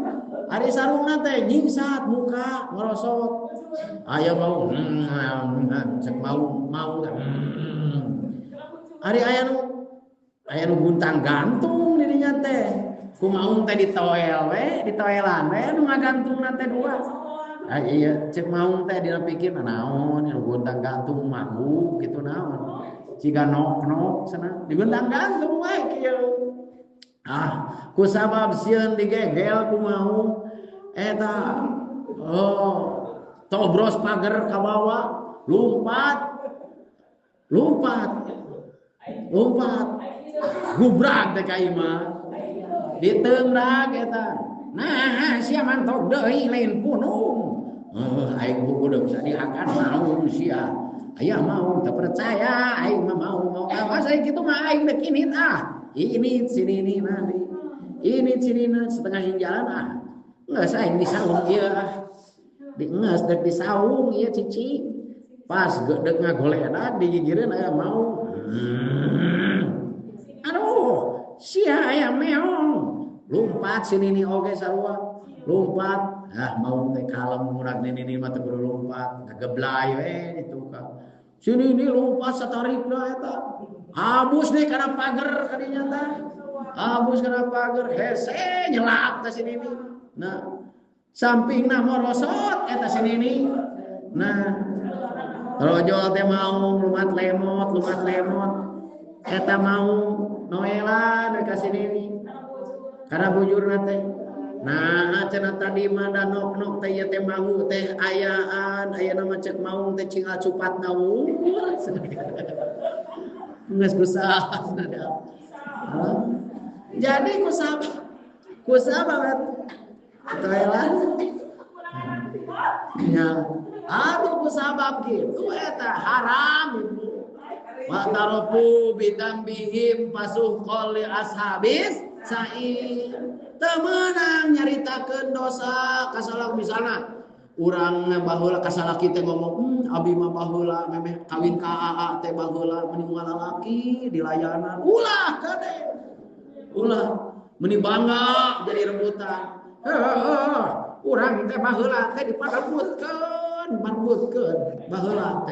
Ari sarungna teh nyingsat muka ngerosot. Aya mau cek mau mau teh. Ari aya nu guntang gantung dirinya teh. Ku maung teh ditoel we, ditoelan we nu ngagantungna teh dua. Ah iya, cek maung teh dina pikir naon nu guntang gantung manggu kitu naon. Siga nok-nok cenah diguntang gantung we kieu. Ah, ku sabab sieun digegel ku maung eta oh tobros pager ka bawah, lompat. Lompat. Lompat. Gubrak teh ka imah. Diteungrak eta. Nah, sia mantok deui lain punung. Aing buku udah bisa dihakan mau sia. Aya mau teu percaya aing mah mau. Awas aing kitu mah aing dek ini ah. Ini sini ini nanti. Ini sini setengah jalan ah. Geus aing disaung ieu ah. Di geus dek disaung ieu cici. Pas dek ngagoledan digigireun aya mau. Aduh, sia aya meong. Lompat sini ni oge sarua. Lompat. Ah mau teh kalem murag nini mah teu kudu lompat. Ngageblay we ditu ka. Sini ni lompat satarikna eta. Abus deh kana pager kadinya teh. Abus kana pager hese nyelap teh sini ni. Nah, sampingna morosot eta sini ni. Nah, rojol teh mau lumat lemot, lumat lemot. Eta mau noelan ka sini ni. Karena bujurna teh. Nah, cenah tadi mah da nok-nok teh ieu teh mau teh ayaan, aya nama cek maung teh cingal cupatna wungkul. Geus kusaha. Jadi kusaha banget. Toelan. Ya. Aduh kusabab kitu eta haram ibu. Wa tarafu bidambihim fasuqal li ashabis sa'ir. Teu meunang nyaritakeun dosa kasalah misalna urang baheula kasalaki teh ngomong abi mah baheula memeh kawin ka aa teh baheula meni unggal lalaki dilayanan ulah kade ulah meni bangga jadi rebutan heuh urang teh baheula teh diparebutkeun marbutkeun baheula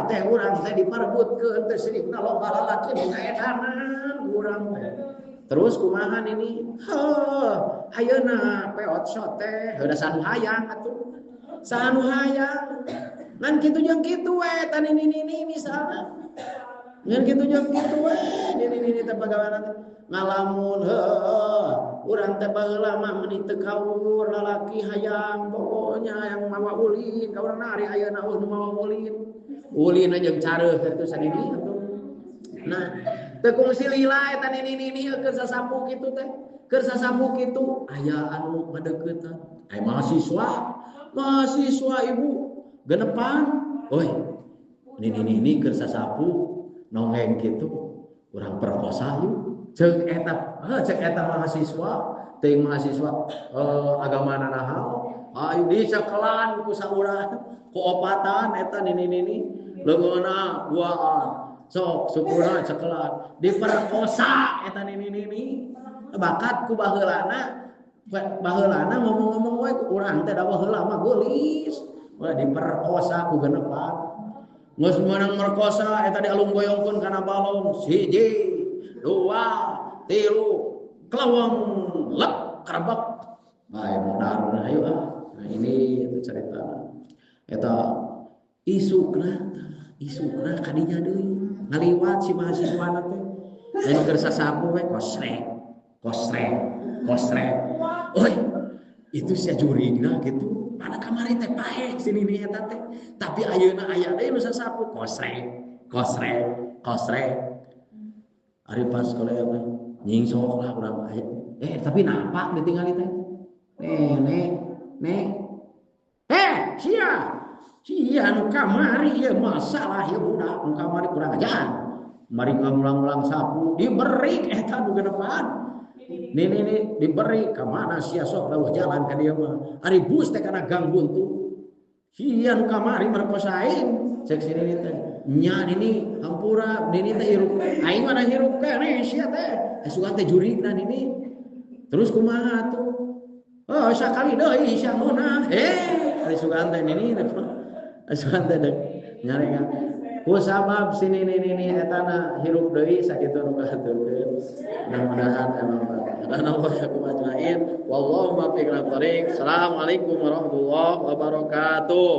teh urang teh diparebutkeun teh sirikna loba lalaki nu kaedanan urang teh. Terus kumaha ini? Heuh, ayeuna peot shot teh heuh da sanu hayang atuh. Sanu hayang. Ngan kitu jeung kitu we tan ini ini misalna. Ngan kitu jeung kitu we ini ini teh pagawean teh ngalamun heuh urang teh baheula mah meuni teu kaur lalaki hayang pokoknya hayang mawa ulin ka urang ari ayeuna eueuh nu mawa ulin. Ulin jeung careuh teh sadidi atuh. Nah, teu kungsi lila eta nini-nini keur sasapu kitu teh. Keur sasapu kitu aya anu ngadeukeutna. Aya mahasiswa, mahasiswa ibu genepan. Oi, nini-nini keur sasapu nongeng kitu urang perkosa yuk. Ceuk eta, heuh ceuk eta mahasiswa, teuing mahasiswa agamana naha. Ayo dicekelan ku saurang, ku opatan eta nini-nini leungeunna duaan. Sok sukuna cekelan diperkosa eta nini-nini bakat ku baheulana baheulana ngomong-ngomong we urang teh da baheula mah geulis ulah diperkosa ku genepan geus meunang merkosa eta dialung goyongkeun kana balong 1 2 3 keleweng lep kerebek bae modar ayo ah. Nah ini itu cerita eta isukna isukna kadinya deui ngaliwat si mahasiswana teh lain keur sasapu we kosrek kosrek kosrek oi itu sia jurigna kitu pada kamari teh paeh sini ni eta teh tapi ayeuna aya deui nu sasapu kosrek kosrek kosrek ari pas kolea mah nyingsok lah urang aya tapi napak ditingali teh nek nek sia sia nu kamari ieu masalah ieu budak nu kamari kurang ajar. Mari ngulang-ulang sapu diberi eta nu genepan. Nini nini diberi ka mana sia sok leuwih jalan ka dieu mah. Ari bus teh kana gang buntu. Sia nu kamari merkosa aing cek si nini teh. Nya nini hampura nini teh hirup. Aing mah hirup keneh sia teh. Sugan teh jurigna nini. Terus kumaha atuh? Oh sakali deui sia meunang. Ari sugan teh nini teh. Sugan teh nyarengan. Ku sabab sini nini etana hirup deui sakitu nu kahaturkeun. Mudah-mudahan emang Allah yakum ajmain. Wallahu muwaffiq ila. Assalamualaikum warahmatullahi wabarakatuh.